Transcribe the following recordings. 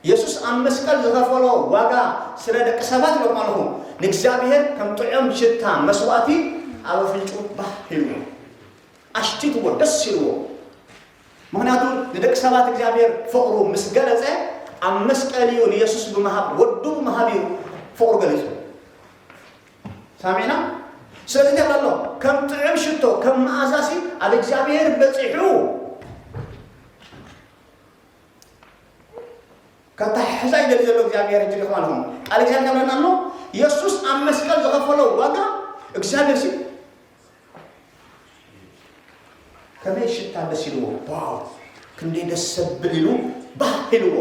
የሱስ ኣብ መስቀል ዝኸፈሎ ዋጋ ስለ ደቂ ሰባት ኢለኩም ኣለኹ። ንእግዚኣብሔር ከም ጥዑም ሽታ መስዋእቲ ኣብ ኣፍንጭኡ ባህ ኢልዎ፣ ኣሽቲትዎ፣ ደስ ኢልዎ። ምኽንያቱ ንደቂ ሰባት እግዚኣብሔር ፍቕሩ ምስ ገለጸ ኣብ መስቀል እዩ ንየሱስ ብምሃብ፣ ወዱ ብምሃብ እዩ ፍቕሩ ገሊጹ። ሳሚዕና? ስለዚ እንታይ ኣሎ? ከም ጥዑም ሽቶ፣ ከም መኣዛሲ ኣብ እግዚኣብሔር በጺሑ። ከተሓሕዛ ይደሊ ዘሎ እግዚኣብሔር ሕጂ ርኢኹም ኣለኹም። ቃል እግዚኣብሔር ይብለና ኣሎ፣ የሱስ ኣብ መስቀል ዝኸፈሎ ዋጋ እግዚኣብሔር ሲ ከመይ ሽታ ደስ ኢልዎ፣ ዋው ክንደይ ደስ ዘብል ኢሉ ባህ ኢልዎ።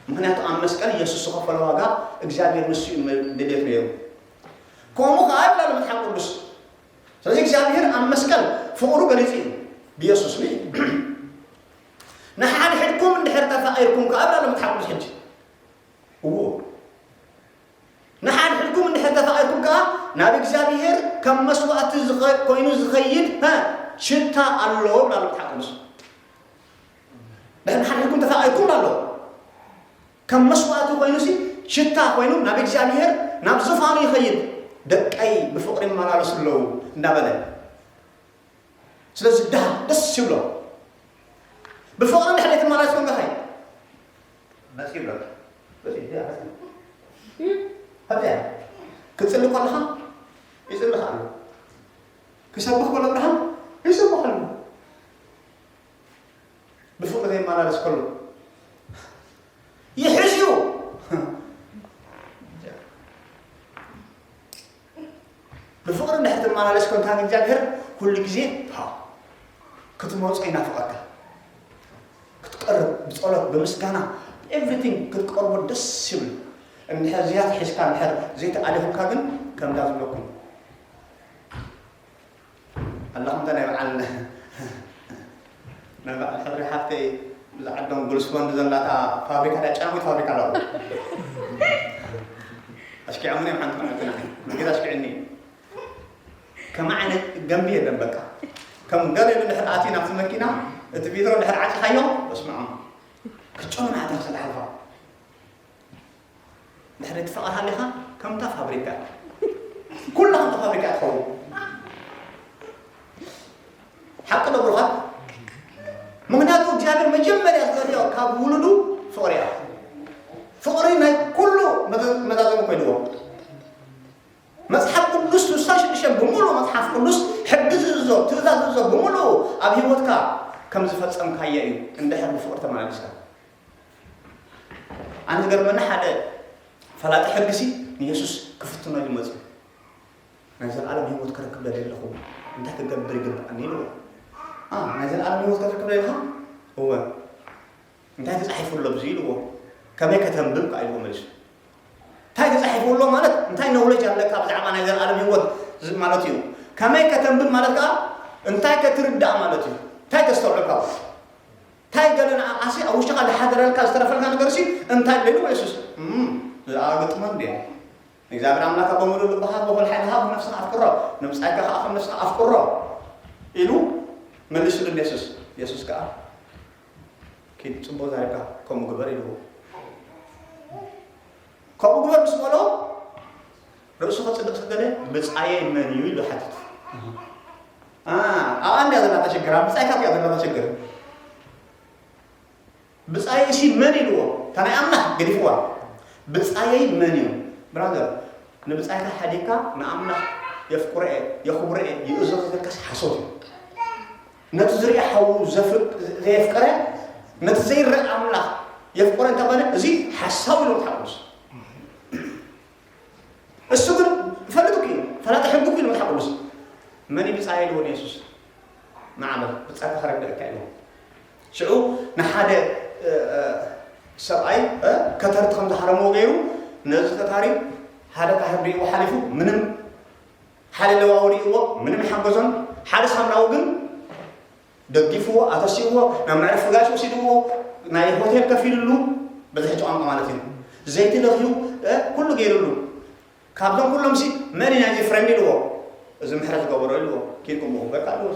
ምኽንያቱ ኣብ መስቀል የሱስ ዝኸፈሎ ዋጋ እግዚኣብሔር ንሱ እዩ ድሌት ነይሩ። ከምኡ ከኣ ይብላ መጽሓፍ ቅዱስ። ስለዚ እግዚኣብሔር ኣብ መስቀል ፍቕሩ ገሊጹ እዩ ብየሱስ። ንሓድሕድኩም እንድሕር ተፋቒርኩም ከኣ ይብላ መጽሓፍ ቅዱስ። ሕጂ እዎ ንሓድሕድኩም እንድሕር ተፋቒርኩም ከኣ ናብ እግዚኣብሔር ከም መስዋእቲ ዝኸ- ኮይኑ ዝኸይድ እ፣ ሽታ ኣሎ ይብላ መጽሓፍ ቅዱስ። ድሕሪ ንሓድሕድኩም ተፋቒርኩም ኣሎ ከም መስዋእቲ ኮይኑሲ ሽታ ኮይኑ ናብ እግዚኣብሔር ናብ ዝፋኑ ይኸይድ። ደቀይ ብፍቕሪ ይመላለሱ ኣለዉ እንዳበለ ስለዚ ደሃ ደስ ይብሎ። ብፍቕሪ ድሕሪ ትመላለስ ኮንካ ኸይ መጽእ ይብሎ። በዚ እዚኣ መጽእ። ከምዚኣ ክትጽሊ ከለኻ ይጽልኻ ኣሎ። ክሰብኽ ከሎ ብርሃን ይሰብኽ ኣሎ። ብፍቕሪ ዘይመላለስ ከሎ ይሕዝ እዩ። ብፍቕሪ እንድሕር ትመላለስ ኮንካ እግዚኣብሔር ኩሉ ግዜ ሃ ክትመጾ ይናፍቐካ። ክትቀርብ ብጸሎት ብምስጋና ኤቭሪቲንግ ክትቀርቦ ደስ ይብል። እንድሕር ዝያት ሒዝካ እንድሕር ዘይተኣሊኹካ ግን ከምዳ ዝብለኩም ኣለኹም እንታይ ናይ በዓል ናይ በዓል ሕድሪ ሓፍተይ ብዛ ዓዶም ግሉስፎንድ ዘላታ ፋብሪካ ዳ ጨናዊት ፋብሪካ ኣለኹ ኣሽኪዖምኒ እዮም ሓንቲ መዓልቲ ንዓይ ብጌታ ኣሽኪዕኒ እዩ ከም ዓይነት ገንቢ የለን በቃ ከም ገለ ኢሉ ድሕር ኣትዩ ናብቲ መኪና እቲ ቪትሮ ድሕር ዓፂኻዮ በስመ ኣብ ክጨኑ ናዕታ ክስለ ሓልፋ ድሕሪ ትፈቐር ሃሊኻ ከምታ ፋብሪካ ኩላ ከምታ ፋብሪካ ትኸውን ሓቂ ዶ ብሩኻት ምክንያቱ እግዚኣብሔር መጀመርያ ዝፈትዮ ካብ ውሉዱ ፍቕሪ እያ ፍቕሪ ናይ ኩሉ መዛዘሚ ኮይንዎ መጽሓፍ ቅዱስ ስሳ ሽዱሽተ ብምሉእ መጽሓፍ ቅዱስ ሕጊ ዝእዞ ትእዛዝ ዝእዞ ብምሉእ ኣብ ህይወትካ ከም ዝፈጸምካዮ እዩ እንድሕር ብፍቕሪ ተመላሊስካ ኣነ ዝገርመኒ ሓደ ፈላጢ ሕጊሲ ንየሱስ ክፍትኖ ኢሉ መፅኡ ናይ ዘለዓለም ህይወት ክረክብ ደልየ ኣለኹ እንታይ ክገብር ይግብኣኒ ኢልዎ ናይ ዘለዓለም ህይወት ክትረክብ ደልኻ እወ እንታይ ተፃሒፉ ኣሎ ብዙ ኢልዎ ከመይ ከተንብብ ከዓ ኢልዎ መሊሱ እንታይ ተፃሒፉ ኣሎ ማለት እንታይ ነውለጅ ኣለካ ብዛዕባ ናይ ዘለዓለም ህይወት ማለት እዩ ከመይ ከተንብብ ማለት ከዓ እንታይ ከትርዳእ ማለት እዩ እንታይ ተስተውዕልካ እንታይ ገለ ንዓኻሲ ኣብ ውሽጥኻ ዝሓደረልካ ዝተረፈልካ ነገርሲ እንታይ ደልዎ የሱስ እም፣ ዝኣ ግጥሞ እንድየ እግዚኣብሔር ኣምላካ በሙሉ ልብኻ ብኹል ሓይልኻ ብነፍስኻ ኣፍቅሮ ንብጻይካ ከዓ ከም ነፍስኻ ኣፍቅሮ ኢሉ መሊሱሉ የሱስ የሱስ ከዓ ኪድ ጽቡቅ ዛሪብካ ከምኡ ግበር ኢልዎ ከምኡ ግበር ምስ በሎ ርእሱ ከጽድቕ ስለ ደለ ብጻየይ መን እዩ ኢሉ ሓቲቱ ኣብኣ እንድያ ዘላታ ሽግር ኣብ ብጻይካ እያ ዘላታ ሽግር ብጻየይ ሲ መን ኢልዎ እታ ናይ ኣምላኽ ገዲፍዋ ብጻየይ መን እዩ ብራዘር ንብጻይካ ሓዲግካ ንኣምላኽ የፍቅሮ እየ የኽብሮ እየ ይእዘዞ ዝብልካስ ሓሶት እዩ ነቲ ዝርኢ ሓዉ ዘፍቅ- ዘየፍቀረ ነቲ ዘይረእ ኣምላኽ የፍቅሮ እንተኾነ እዚ ሓሳዊ ኢሉ ተሓቁስ እሱ ግን ፈለጥኩ እዩ ፈላጢ ሕጊ እኮ ኢሉ መጽሓፍ ቅዱስ መን እዩ ብጻይ ኢልዎ ንየሱስ ንዓበል ብጻይካ ከረድአካ ኢልዎ ሽዑ ንሓደ እ፣ እ፣ ሰብኣይ እ፣ ከተርቲ ከም ዝሃረምዎ ገይሩ ነዚ ተታሪ ሓደ ካህን ርእይዎ ሓሊፉ ምንም ሓደ ለዋዊ ርእይዎ ምንም ሓገዞን ሓደ ሳምራዊ ግን ደጊፍዎ ኣተሲእዎ ናብ መዕረፊ ጋሽ ወሲድዎ ናይ ሆቴል ከፊልሉ በዝሒ ቋንቋ ማለት እዩ ዘይቲ ለኽዩ እ፣ ኩሉ ገይርሉ ካብዞም ኩሎም ሲ መን እዩ ናይዚ ፍሬንድ ኢልዎ እዚ ምሕረት ዝገበሮ ኢልዎ ኪድኩም በቃ ኢልዎ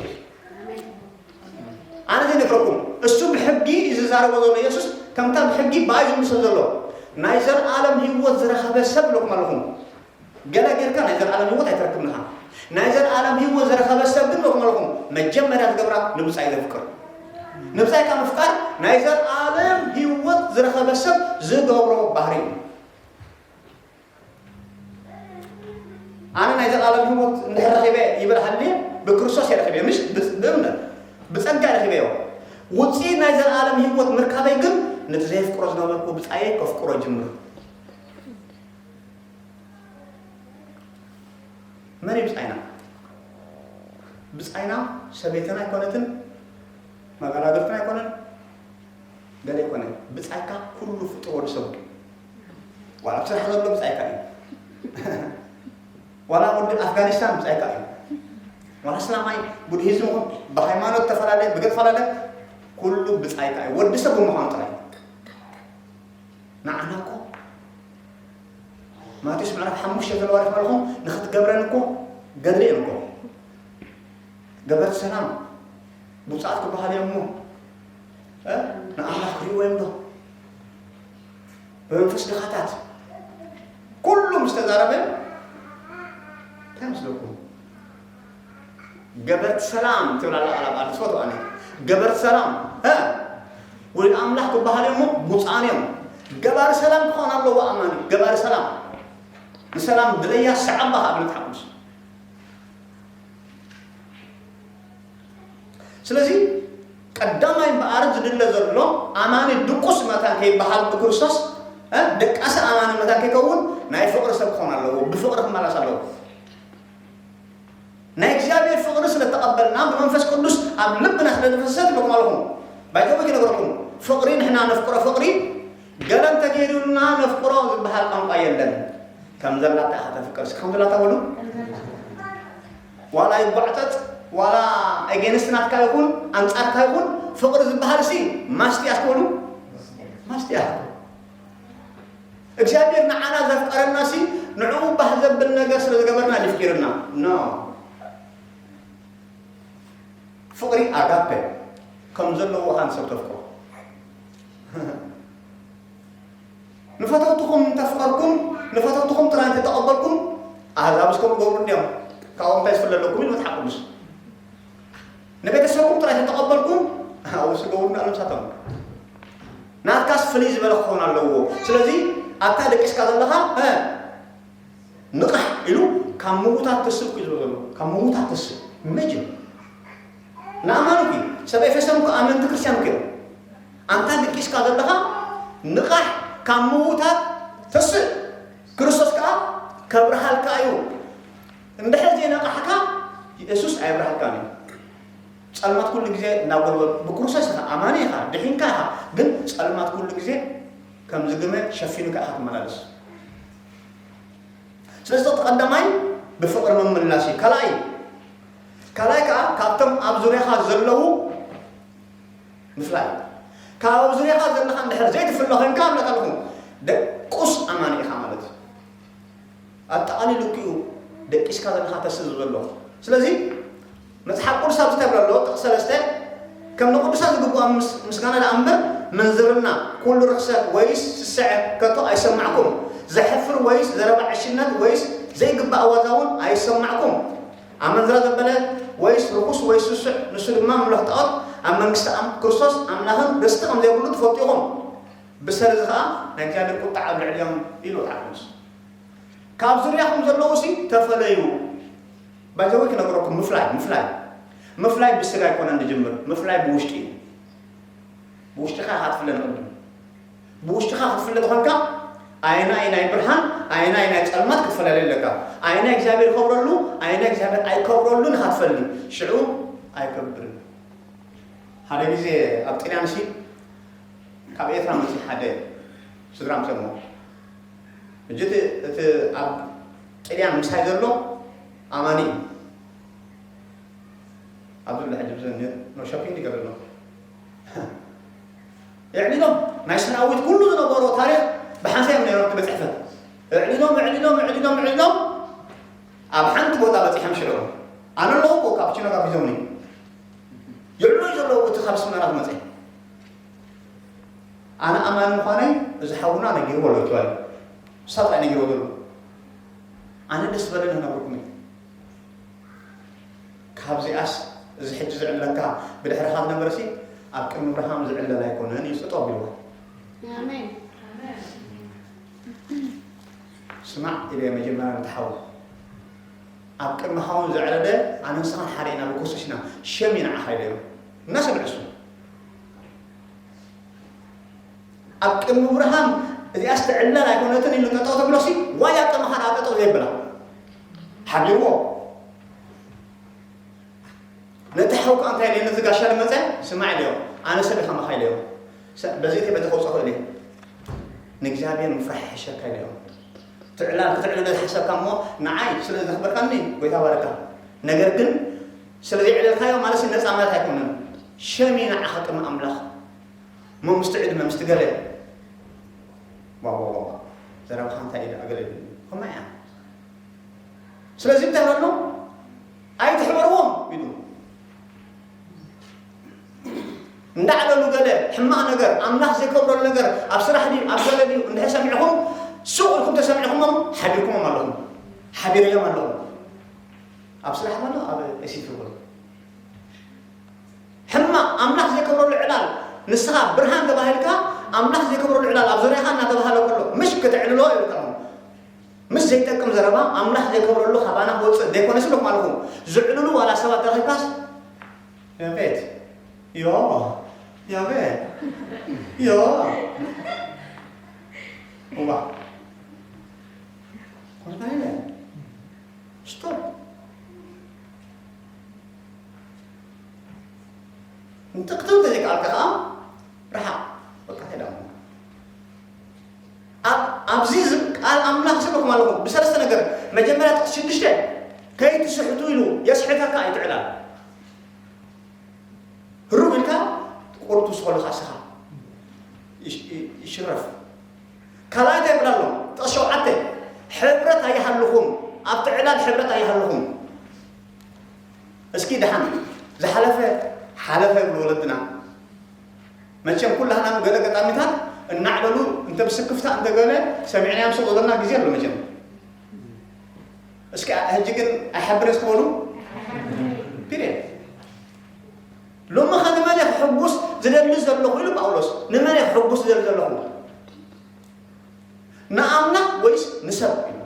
ኣነ ዘይነግረኩም እሱ ብሕጊ እዩ ዝዛረቦ ዘሎ የሱስ ከምታ ብሕጊ ብኣይ ዝምሰል ዘሎ ናይ ዘለኣለም ህይወት ዝረኸበ ሰብ ኢለኩም ኣለኹም። ገለ ጌርካ ናይ ዘለኣለም ህይወት ኣይትረክብን ኢኻ። ናይ ዘለኣለም ህይወት ዝረኸበ ሰብ ግን ኢለኩም ኣለኹም፣ መጀመርያ ዝገብራ ንብጻይ ዘፍቅር። ንብጻይካ ምፍቃር ናይ ዘለኣለም ህይወት ዝረኸበ ሰብ ዝገብሮ ባህሪ እዩ። ኣነ ናይ ዘለኣለም ህይወት እንድሕር ረኺበ ይብል ሃልየ፣ ብክርስቶስ እየ ረኺበ፣ ምሽ ብ-፣ ብእምነት ብጸጋ ረኺበዮ። ውጽኢት ናይ ዘለኣለም ህይወት ምርካበይ ግን ነቲ ዘየፍቅሮ ዝነበርኩ ብጻየይ ከፍቅሮ ጅምር። መን እዩ ብጻይና? ብጻይና ሰበይትና ኣይኮነትን፣ መጋዳግርትና ኣይኮነን፣ ገለ ኣይኮነን። ብጻይካ ኩሉ ፍጡር ወዲ ሰብ እዩ። ዋላ ኣብ ስራሕ ዘሎ ብጻይካ እዩ። ዋላ ወዲ ኣፍጋኒስታን ብጻይካ እዩ። ዋላ እስላማይ፣ ቡድሂዝም ይኹን፣ ብሃይማኖት ተፈላለየ፣ ብገጽ ፈላለየ፣ ኩሉ ብጻይካ እዩ። ወዲ ሰብ ብምዃኑ ጥራይ። ንዓና እኮ ማቴዎስ ምዕራፍ ሓሙሽተ ዘለዋ ርኢኹም ኣለኹም፣ ንኽትገብረን እኮ ገድሊ እየን እኮ። ገበርቲ ሰላም ብፁዓት ክበሃሉ እዮም እሞ፣ እ? ንኣምላኽ ክርእይዎ እዮም ዶ? ብመንፈስ ድኻታት ኩሉ ምስ ተዛረበ፣ እንታይ መስለኩም? ገበርቲ ሰላም ትብል ኣላ ቃል ኣብ ኣዲስ ፎቶ ኣነ። ገበርቲ ሰላም፣ እ? ወልድ ኣምላኽ ክበሃሉ እዮም እሞ ብፁዓን እዮም። ገባሪ ሰላም ክኾን ኣለዎ ኣማኒ። ገባሪ ሰላም። ንሰላም ድለያ ሰዓባ ካብ መጽሓፍ ቅዱስ። ስለዚ ቀዳማይ እምበኣር ዝድለ ዘሎ ኣማኒ ድቁስ መታን ከይበሃል ብክርስቶስ፣ እ፣ ደቃሲ ኣማኒ መታን ከይከውን ናይ ፍቕሪ ሰብ ክኸውን ኣለዎ። ብፍቕሪ ክመላለስ ኣለዎ። ናይ እግዚኣብሔር ፍቕሪ ስለ ተቐበልና ብመንፈስ ቅዱስ ኣብ ልብና ስለ ዝፈሰሰት ይብለኩም ኣለኹም። ባይዘወይ ክነግረኩም፣ ፍቕሪ ንሕና ነፍቅሮ ፍቕሪ ገለ እንተገይሩልና ነፍቅሮ ዝበሃል ቋንቋ የለን። ከም ዘላታ ኢኻ ተፍቅር። እስኪ ከም ዘላታ በሉ። ዋላ ይጓዕጸጽ፣ ዋላ ኤጌንስት ናትካ ይኹን፣ ኣንጻርካ ይኹን፣ ፍቕሪ ዝበሃል ሲ ማስት እያ እስኪ በሉ። ማስት እያ። እግዚኣብሔር ንዓና ዘፍቀረና ሲ ንዕኡ ባህ ዘብል ነገር ስለ ዝገበርና ድፍቂርና። ኖ። ፍቕሪ ኣጋፔ ከም ዘለዎ ሃን ሰብ ተፍቅሮ። ንፈተውትኹም እንተፍቀርኩም፣ ንፈተውትኹም ጥራይ እንተተቐበልኩም፣ ኣህዛብስ ከምኡ ገብሩ እንዲዮም። ካብኦም እንታይ ዝፍለ ኣለኩም? ኢሉ መጽሓፍ ቅዱስ። ንቤተሰብኩም ጥራይ እንተተቐበልኩም፣ ኣብኡስ ገብሩ እንዳሎም ሳቶም። ናትካስ ፍልይ ዝበለ ክኸውን ኣለዎ። ስለዚ፣ ኣብታ ደቂስካ ዘለኻ፣ እ፣ ንቕሕ ኢሉ ካብ ምዉታት ተስእ እኮ እዩ ዝብሎ ዘሎ። ካብ ምዉታት ተስእ። ኢሜጅን። ንኣማኑ እኮ እዩ። ሰብ ኤፌሶን እኮ ኣመንቲ ክርስትያን እኮ እዮም። ኣንታ ድቂስካ ዘለኻ ንቓሕ፣ ካብ ምዉታት ተስእ። ክርስቶስ ከኣ ከብርሃልካ እዩ። እንድሕር ዘይነቓሕካ የሱስ ኣየብርሃልካን እዩ። ጸልማት ኩሉ ግዜ እናጎልበ-፣ ብክርስቶስ ኢኻ፣ ኣማኒ ኢኻ፣ ድሒንካ ኢኻ። ግን ጸልማት ኩሉ ግዜ ከም ዝግመ ሸፊኑካ ኢኻ ትመላለስ። ስለዚ እቲ ቀዳማይ ብፍቕሪ ምምላስ እዩ። ካልኣይ፣ ካልኣይ ከኣ ካብቶም ኣብ ዙርያኻ ዘለዉ ምፍላይ። ካብ ኣብ ዙርያኻ ዘለኻ እንድሕር ዘይትፍለ ኮይንካ፣ እብለካ ኣለኹ፣ ደቁስ ኣማኒ ኢኻ ማለት እዩ። ኣጠቓሊሉ እኮ እዩ ደቂስካ ዘለኻ ተስእ ዝበሎ። ስለዚ መጽሓፍ ቅዱስ ኣብዚ እንታይ ይብሎ ኣሎ? ጥቕሲ ሰለስተ፣ ከም ንቅዱሳን ዝግብኦም ምስ-፣ ምስጋና ደኣ እምበር፣ ምንዝርና፣ ኩሉ ርኽሰት ወይስ ስስዐ ከቶ ኣይሰማዕኩም። ዘሕፍር ወይስ ዘረባ ዕሽነት ወይስ ዘይግባእ ዋዛ እውን ኣይሰማዕኩም። ኣመንዝራ ዘበለ ወይስ ርኹስ ወይስ ስሱዕ፣ ንሱ ድማ ምሉኽ ጣዖት፣ ኣብ መንግስቲ ኣም-፣ ክርስቶስ ኣምላኽን ርስቲ ከም ዘይብሉ ትፈልጡ ኢኹም። ብሰሪ እዚ ኸኣ ናይ እግዚኣብሔር ቁጣ ኣብ ልዕሊኦም ኢሉ መጽሓፍ ቅዱስ። ካብ ዙርያኹም ዘለዉ ሲ ተፈለዩ። ባይዘወይ ክነግረኩም፣ ምፍላይ፣ ምፍላይ፣ ምፍላይ ብስጋ ኣይኮነን ዝጅምር፣ ምፍላይ ብውሽጢ እዩ። ብውሽጥኻ ኢኻ ትፍለ ንቕድም። ብውሽጥኻ ክትፍለ ተኾንካ፣ ኣየናይ ናይ ብርሃን፣ ኣየናይ ናይ ጸልማት ክትፈላለ ኣለካ። ኣየናይ እግዚኣብሔር ይከብረሉ፣ ኣየናይ እግዚኣብሔር ኣይከብረሉን ኢኻ ትፈሊ። ሽዑ ኣይከብርን። ሓደ ግዜ ኣብ ጥልያን ሲ፣ ካብ ኤርትራ መጺእ ሓደ ስድራ ምስ እሞ፣ ሕጂ እቲ፣ እቲ ኣብ ጥልያን ምሳይ ዘሎ ኣማኒ እዩ። ኣብዚ ዘሎ ሕጂ ብዘ-፣ ኖ ሾፒንግ ይገብር ኣሎ። የዕሊሎም፣ ናይ ሰራዊት ኩሉ ዝነበሮ ታሪኽ ብሓንሳብ እዮም ነይሮም እቲ ቤት ጽሕፈት። የዕሊሎም፣ የዕሊሎም፣ የዕሊሎም፣ የዕሊሎም፣ ኣብ ሓንቲ ቦታ በጺሖም ሽዑ። ኣነ ኣለኹ እኮ ካፕቺኖ ጋቢዞምኒ። ይዕሉ ዘለዉ እቲ ካብ ኣስመራ ዝመጸ። ኣነ ኣማኒ ምዃነይ እዚ ሓውና ነጊርዎ ኣሎ ይትበል። ንሳ ጥራይ ነጊርዎ ዘሎ። ኣነ ደስ ዝበለኒ ክነግረኩም እዩ። ካብዚኣስ እዚ ሕጂ ዝዕለካ ብድሕርኻ ዝነበረሲ ኣብ ቅድሚ ብርሃን ዝዕለል ኣይኮነን እዩ ስጦ ኣቢልዎ። ኣሜን። ስማዕ ኢለ መጀመርያ ንትሓው ኣብ ቅድሚ ሓውን ዘዕለለ ኣነ ንስኻን ሓደ ኢና ብክርስቶስ ኢና ሸም ኢና ዓኻ ኢለዮ እናሰምዐ እሱ ኣብ ቅድሚ ብርሃን እዚኣስ ትዕለል ኣይኮነትን ኢሉ ጠጠው ተብሎሲ ዋይ ኣብ ቅድሚ ሓደ ጠጠው ዘይብላ ሓቢርዎ ነቲ ሓው ከዓ እንታይ ኢለዮ ነዚ ጋሻ ዝመፀ ስማዕ ኢለዮ ኣነ ሰብ ኢኻ መኻ ኢለዮ በዚ እቲ በዚ ከውፅኦ ክእል ንእግዚኣብሔር ምፍራሕ ይሕሸካ ኢለዮ ትዕላል ክትዕልሎ ዝሓሰብካ እሞ ንዓይ ስለ ዘኽበርካኒ ጎይታ ባረካ ነገር ግን ስለ ዘይዕለልካዮ ማለት ነፃ ማለት ኣይኮነን ሸሚ ንዓኻ ቅድሚ ኣምላኽ መምስቲ ዕድመ ምስ ትገለ ዋዋዋዋ ዘረባኻ እንታይ ኢለ ኣገለ ከምኡ እያ ስለዚ እንታይ በሎ ኣይትሕበርዎም ኢሉ እንዳዕለሉ ገለ ሕማቕ ነገር ኣምላኽ ዘይከብረሉ ነገር ኣብ ስራሕ ድዩ ኣብ ገለ ድዩ እንድሕር ሰሚዕኹም ሱቕ ኢልኩም ተሰሚዕኹሞም ሓቢርኩሞም ኣለኹም ሓቢረዮም ኣለኹም ኣብ ስራሕ ማለት ኣብ ኤሲት ርጎ ሕማቕ ኣምላኽ ዘይከብረሉ ዕላል ንስኻ ብርሃን ተባሂልካ ኣምላኽ ዘይከብረሉ ዕላል ኣብ ዙርያኻ እናተባሃለ ከሎ ምሽ ክትዕልሎ ይብልካ ምስ ዘይጠቅም ዘረባ ኣምላኽ ዘይከብረሉ ካባና ክወፅእ ዘይኮነ ስለ ክማልኹ ዝዕልሉ ዋላ ሰባት ተረኺብካስ ያቤት ዮ ያቤት ዮ እዋ ኮርታ ይለ ስቶፕ እንተ ክትብል ተዘይከኣልካ ከዓ ርሓቕ በቃ ሄዳ ኣብዚ ቃል ኣምላኽ ስብኹም ኣለኹም ብሰለስተ ነገር መጀመርያ ጥቅስ ሽዱሽተ ከይትስሕቱ ኢሉ የስሕተካ ኣይትዕላል ህሩብ ኢልካ ቁርቱ ስኸሉ ካስኻ ይሽረፍ ካልኣይ እንታይ ይብል ኣሎ ጥቅስ ሸውዓተ ሕብረት ኣይሃልኹም ኣብቲ ዕላል ሕብረት ኣይሃልኹም እስኪ ደሓን ዝሓለፈ ሓለፈ ይብሉ ወለድና መቸም ኩላህና ገለ ገጣሚታት እናዕለሉ እንተ ብስክፍታ እንተ ገለ ሰሚዕናዮም ስቕ ዝበልና ግዜ ኣሎ መቸም እስኪ ሕጂ ግን ኣይሓብርን ስትበሉ ፒሪየድ ሎሚ ኸ ንመን ክሕጉስ ዝደሊ ዘለኹ ኢሉ ጳውሎስ ንመን ክሕጉስ ዝደሊ ዘለኹ ንኣምላኽ ወይስ ንሰብ ኢሉ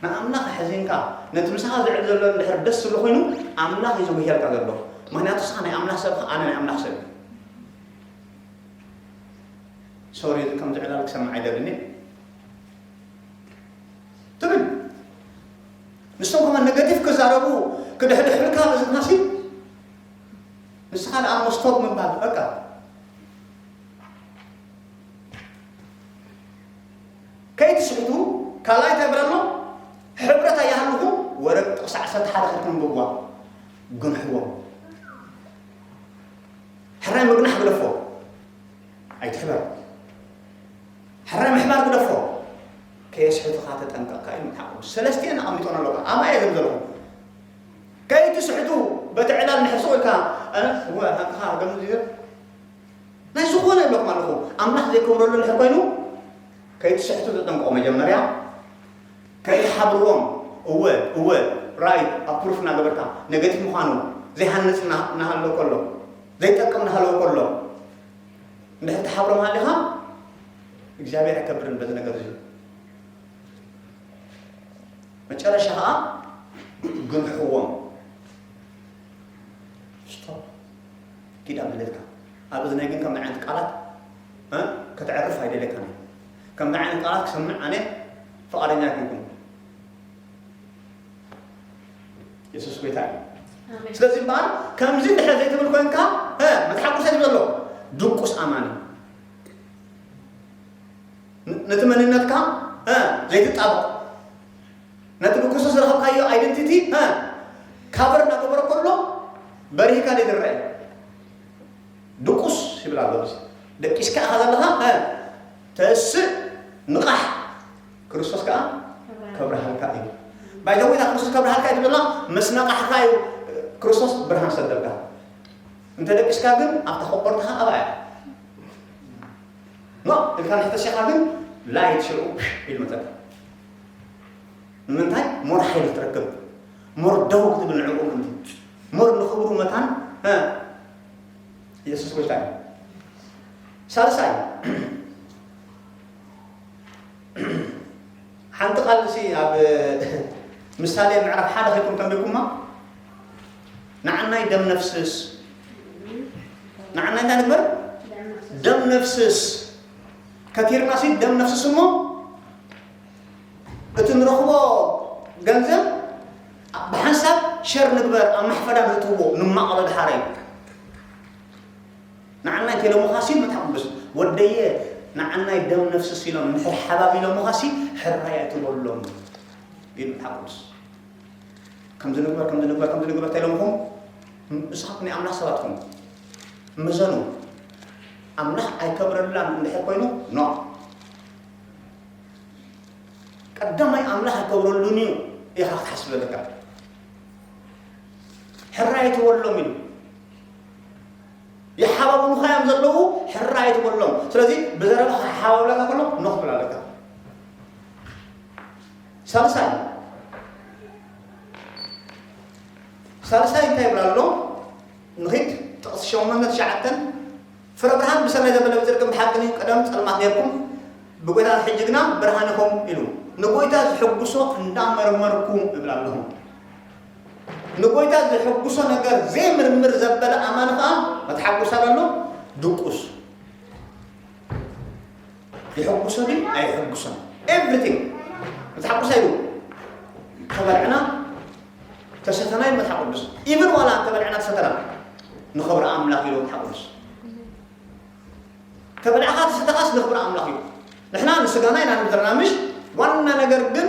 ንኣምላኽ ኣሕዚንካ ነቲ ምሳኻ ዝዕል ዘሎ እንድሕር ደስ ዝብሎ ኮይኑ ኣምላኽ እዩ ዝጉሄልካ ዘሎ ምክንያቱ ስኻ ናይ ኣምላኽ ሰብ ኣነ ናይ ኣምላኽ ሰብ ሶሪ ከም ዝዕላል ክሰምዕ ኣይደልን ትብል ንሶም ከማ ነገቲቭ ክዛረቡ ክድሕድሕልካ በዝናሲ ንስኻ ንኣሞ ስቶፕ ምባል በቃ ከይትስሕቱ ካልኣይ እንታይ ብለሎ ሕብረት ኣይሃልኹም ወረቅ ጥቕሲ ዓሰርተ ሓደ ከድኩም ብዋ ግንሕዎም ሕራይ ምግናሕ ግደፎ ኣይትሕበር ሕራይ ምሕባር ግደፎ ከየስሕቱኻ ተጠንቀቕካ እዩ መጽሓፍ ቅዱስ ሰለስቲአን ኣቐሚጦን ኣለኹ ኣማየ ዘም ዘለኹ ከይትስሕቱ በቲ ዕላል ንሕስቑ ኢልካ እወ ሃንትኻ ገም ናይ ዝኾነ ይብለኩም ኣለኹ ኣምላኽ ዘይከብረሉ እንድሕር ኮይኑ ከይትስሕቱ ተጠንቀቑ መጀመርያ ከይትሓብርዎም እወ እወ ራይት ኣፕሩፍ እናገበርካ ነገቲቭ ምዃኑ ዘይሃንፅ እናሃለወ ከሎ ዘይጠቅም እናሃለወ ከሎ እንድሕር ትሓብሮም ሃሊኻ እግዚኣብሔር ኣይከብርን በዚ ነገር እዚ መጨረሻ ከዓ ግንሕዎም ስቶፕ ኪድ ኣብለካ ኣብ እዝነይ ግን ከም ዓይነት ቃላት ከተዕርፍ ኣይደለካን ከም ዓይነት ቃላት ክሰምዕ ኣነ ፍቃደኛ ኣይኮንኩን የሱስ ጎይታ እዩ ስለዚ እምበኣር ከምዚ እንድሕር ዘይትብል ኮንካ መትሓቁሰ ዝበሎ ድቁስ ኣማኒ ነቲ መንነትካ ዘይትጣበቕ ነቲ ብክርስቶስ ዝረኸብካዮ ኣይደንቲቲ ካቨር እናገበረ ከሎ በሪህካ ዘይትረአ ድቁስ ይብል ኣሎ ደቂስካ ኢኻ ዘለኻ ተስእ ንቓሕ ክርስቶስ ከዓ ከብርሃልካ እዩ ባይዘወይታ ክርስቶስ ከብርሃልካ እዩ ትብለና ምስ ነቃሕካ እዩ ክርስቶስ ብርሃን ሰደልካ እንተ ደቂስካ ግን ኣብታ ኮቦርትኻ ኣብኣ እያ። ኖ ኢልካ ንሕተሲኻ ግን ላይት ሽዑ ኢሉ መጸካ። ንምንታይ? ሞር ሓይሊ ክትረክብ፣ ሞር ደው ክትብል ንዕኡ ምእንቲ፣ ሞር ንኽብሩ መታን፣ እ፣ የሱስ ጎይታ እዩ። ሳልሳይ፣ ሓንቲ ቃል ሲ ኣብ ምሳሌ ምዕራፍ ሓደ ኸይኩም ተንቢብኩማ፣ ንዓናይ ደም ነፍስስ፣ ንዓናይ እንታይ ንግበር? ደም ነፍስስ። ከቲርና ሲ ደም ነፍስስ እሞ፣ እቲ ንረኽቦ ገንዘብ ብሓንሳብ ሸር ንግበር፣ ኣብ ማሕፈዳ ንእትዎ፣ ንማቐሎ ድሓረይ። ንዓናይ እንተ ኢሎምኻ ሲ መጽሓፍ ቅዱስ፣ "ወደየ፣ ንዓናይ ደም ነፍስስ" ኢሎም እንድሕር ሓባብ ኢሎምኻ ሲ፣ ሕራይ ኣይትበሎም ኢሉ መጽሓፍ ቅዱስ። ከምዚ ንግበር፣ ከምዚ ንግበር፣ ከምዚ ንግበር እንተ ኢሎምኹም፣ ንስኻትኩም ናይ ኣምላኽ ሰባት ኢኹም። ምዘኑ። ኣምላኽ ኣይከብረላን እንድሕር ኮይኑ፣ ኖ። ቀዳማይ ኣምላኽ ኣይከብረሉን እዩ ኢኻ ክትሓስብ ዘለካ። ሕራይ ኣይትበሎም ኢሉ። ይሓባብሉኻ እዮም ዘለዉ፣ ሕራይ ኣይትበሎም። ስለዚ ብዘረባ ክሓባብለካ ከሎ ኖ ክትብል ኣለካ። ሳልሳይ፣ ሳልሳይ እንታይ ይብል ኣሎ? ንኺድ ጥቕሲ ሸሞንተ ትሽዓተ፣ "ፍረ ብርሃን ብሰማይ ዘበለ ብጽድቅን ብሓቅን እዩ፣ ቀደም ጸልማት ነርኩም፣ ብጎይታ ሕጂ ግና ብርሃን ኢኹም" ኢሉ። ንጎይታ ዝሕጉሶ እንዳመርመርኩም እብል ኣለኹ። ንጎይታ ዝሕጉሶ ነገር ዘይምርምር ዘበለ ኣማኒ ኸኣ መትሓጉስ ኣሎ፣ ድቁስ። ይሕጉሶ ድዩ ኣይሕጉሶን? ኤቭሪቲንግ መትሓጉስ ኣይብሉ። ተበልዕና ተሰተና እዩ መጽሓፍ ቅዱስ። ኢቭን ዋላ ተበልዕና ተሰተና ንኽብሪ ኣምላኽ ኢሉ መጽሓፍ ቅዱስ። ተበላዕኻ ተሰተኻስ ንኽብሪ ኣምላኽ እዩ። ንሕና ንስጋና ኢና ንብድርና ምሽ፣ ዋና ነገር ግን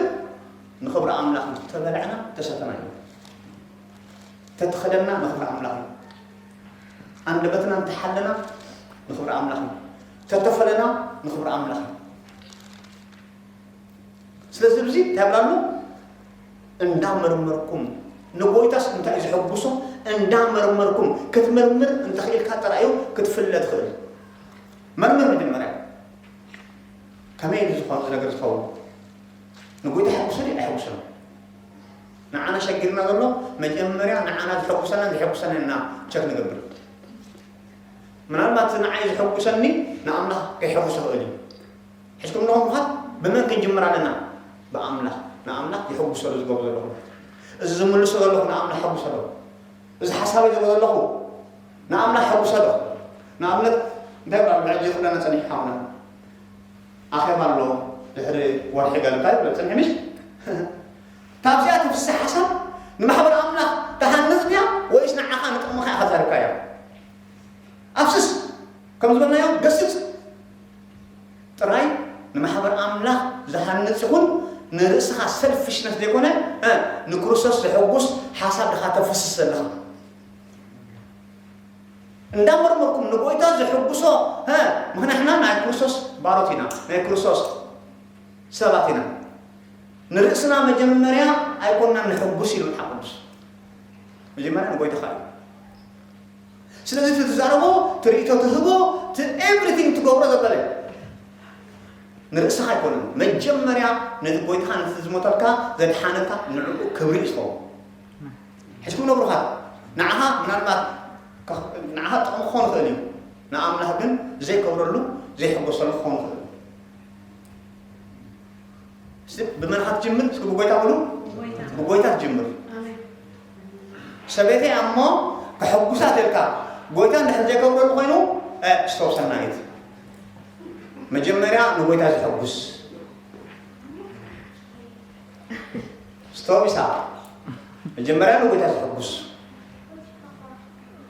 ንኽብሪ ኣምላኽ እዩ። ተበላዕና ተሰተና እዩ። ተተኸደና ንኽብሪ ኣምላኽ እዩ። ኣንደበትና እንተሓለና ንኽብሪ ኣምላኽ እዩ። ተተፈለና ንኽብሪ ኣምላኽ እዩ። ስለዚ ብዚ እንታይ ይብላ ኣሎ? እንዳመርመርኩም፣ ንጎይታስ እንታይ እዩ ዘሐጉሶ? እንዳመርመርኩም፣ ክትምርምር እንተኽኢልካ ጥራይ እዩ ክትፍለ ትኽእል። መርምር መጀመርያ። ከመይ እዩ ዝኾነ ነገር ዝኸውን? ንጎይታ የሐጉሶ ድዩ ኣይሐጉሶን? ንዓና ሸጊርና ዘሎ መጀመርያ ንዓና ዘሐጉሰና ዘሐጉሰና ኢና ቸክ ንገብር። ምናልባት ንዓይ ዘሐጉሰኒ ንኣምላኽ ከይሐጉሶ ይኽእል እዩ። ሕዝኩም ኣለኹም ምዃን ብመን ክንጅምር ኣለና? ብኣምላኽ። ንኣምላኽ የሐጉሰሉ ዝገብሮ ዘለኹ። እዚ ዝምልሶ ዘለኹ ንኣምላኽ የሐጉሰሉ። እዚ ሓሳበይ ዝብሎ ዘለኹ ንኣምላኽ የሐጉሰሉ። ንኣብነት እንታይ ይብላ ሕጂ ኩለና ጸኒሑ ሓውና? ኣኼባ ኣሎ ድሕሪ ወርሒ ገለ እንታይ ይብሎ ጸኒሑ ምሽ? ካብዚኣ ትፍስሕ ሓሳብ ንማሕበር ኣምላኽ ትሃንጽ ድያ ወይስ ንዓኻ ንጥቕምኻ ኢኻ ዛሪብካያ? ኣፍስስ። ከም ዝበልናዮ ገስጽ። ጥራይ ንማሕበር ኣምላኽ ዝሃንጽ ይኹን ንርእስኻ ሰልፊሽነስ ዘይኮነ፣ እ፣ ንክርስቶስ ዘሐጉስ ሓሳብ ድኻ ተፍስስ ዘለኻ? እንዳመርመርኩም ንጎይታ ዘሐጉሶ፣ እ፣ ምኽንያትና ናይ ክርስቶስ ባሮት ኢና፣ ናይ ክርስቶስ ሰባት ኢና። ንርእስና መጀመርያ ኣይኮንናን ነሐጉስ ኢሉ መጽሓፍ ቅዱስ። መጀመርያ ንጎይታኻ እዩ። ስለዚ እቲ ትዛረቦ፣ ትርኢቶ ትህቦ፣ እቲ ኤቭሪቲንግ ትገብሮ ዘበለ ንርእስኻ ኣይኮነን። መጀመርያ ነቲ ጎይታኻ ነቲ ዝሞተልካ ዘድሓነካ ንዕኡ ክብሪ እዩ ዝኸውን። ሕዝኩም ነብሩኻ ንዓኻ ምናልባት ከ-፣ ንዓኻ ጥቕሚ ክኸውን ይኽእል እዩ። ንኣምላኽ ግን ዘይከብረሉ፣ ዘይሕጎሰሉ ክኸውን ይኽእል እዩ። እስቲ ብመን ኢኻ ትጅምር? እስኪ ብጎይታ በሉ። ብጎይታ። ብጎይታ ትጅምር። ኣሜን። ሰበይተይ እሞ ከሐጉሳ ተልካ፣ ጎይታ እንድሕር ዘይገብረሉ ኮይኑ፣ እ፣ ስቶፕ ሰናይት። መጀመርያ ንጎይታ ዘሐጉስ። ስቶፕ ይስሓቕ። መጀመርያ ንጎይታ ዘሐጉስ።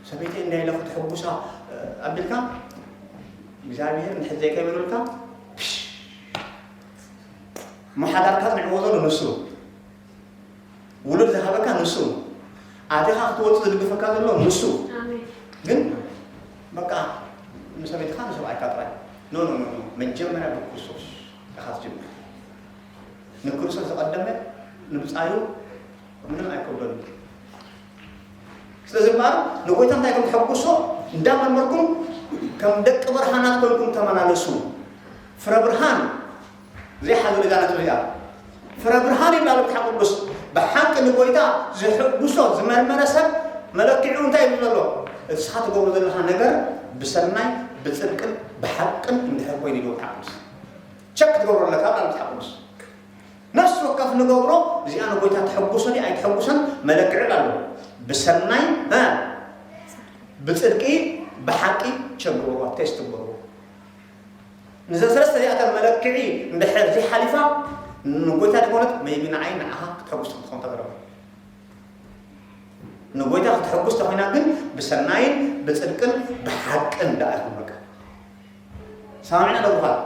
ሰበይተይ እንታይ ኢለ ከተሐጉሳ፣ እ፣ ኣቢልካ፣ እግዚኣብሔር እንድሕር ዘይከበረልካ፣ ፕሽ። እሞ ሓዳርካ ዝንዕዎ ዘሎ ንሱ። ውሉድ ዝሃበካ ንሱ። ኣዴኻ ክትወጽእ ዝድግፈካ ዘሎ ንሱ። ኣሜን። ግን በቃ ንሰበይትኻ ንሰብኣይካ ጥራይ። ኖ፣ ኖ፣ ኖ፣ ኖ። መጀመርያ ብክርስቶስ ኢኻ ትጅምር። ንክርስቶስ ዝቐደመ ንብጻዩ ምንም ኣይከብደሉ። እስቲ እዚ እምበኣር ንጎይታ እንታይ ከም ተሐጉሶ እንዳመርመርኩም ከም ደቂ ብርሃናት ኮይንኩም ተመላለሱ። ፍረ ብርሃን ዘይሓዘሉ እዛ ነጥቢ እዚኣ። ፍረ ብርሃን ይብላ መጽሓፍ ቅዱስ። ብሓቂ ንጎይታ ዝሕጉሶ ዝመርመረ ሰብ መለክዒኡ እንታይ እዩ ዘሎ? እቲ ንስኻ ትገብሮ ዘለኻ ነገር ብሰናይ ብጽድቅን ብሓቅን እንድሕር ኮይኑ ይብል መጽሓፍ ቅዱስ። ቸክ ትገብሮ ኣለካ ይብል መጽሓፍ ቅዱስ። ነፍሲ ወከፍ ንገብሮ እዚኣ ንጎይታ ተሐጉሶ ድያ ኣይተሐጉሶን መለክዒ ኣሎ። ብሰናይ እ ብጽድቂ ብሓቂ ቸግርዋ ቴስት ትገብርዎ። ንዘን ሰለስተ እዚኣተን መለክዒ እንድሕር ዘይሓሊፋ ንጎይታ ዝኾነት መይቢ ንዓይ ንዓኻ ክትሐጉስ ክትኾን ተገረበ። ንጎይታ ክትሐጉስ ተኾይና ግን ብሰናይን ብጽድቅን ብሓቅን ደኣ ይኹን በቃ። ሰማሚዕና ዶ ብኻል?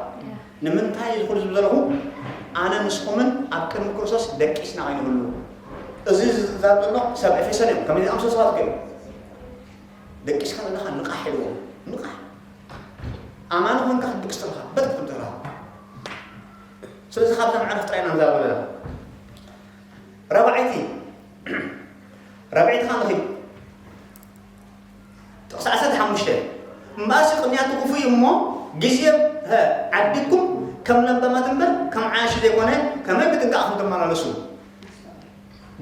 ንምንታይ እዚ ኩሉ ዝብል ዘለኹ? ኣነ ንስኹምን ኣብ ቅድሚ ክርስቶስ ደቂስና ኣይንህሉ። እዚ ዝዛብ ዘሎ ሰብ ኤፌሶን እዮም። ከመይ ዝኣምሰሉ ሰባት እዮም። ደቂስካ ዘለኻ ንቓሕ ኢልዎም። ንቓሕ። ኣማኒ ኾንካ ክትድቅስ ተለኻ፣ በጥ ክትብል ተለኻ። ስለዚ ካብዛ መዕረፍ ጥራይ ኢና ንዛረብ ዘለና። ራብዓይቲ፣ ራብዐይቲ ኸኣ ንኺድ። ጥቕሲ ዓሰርተ ሓሙሽተ። እምበኣሲ ቅንያቱ ክፉእ እዩ እሞ፣ ግዜ፣ ሀ፣ ዓዲግኩም ከም ለባማት እምበር ከም ዓያሹ ዘይኮነ፣ ከመይ ብጥንቃቕኹም ትመላለሱ።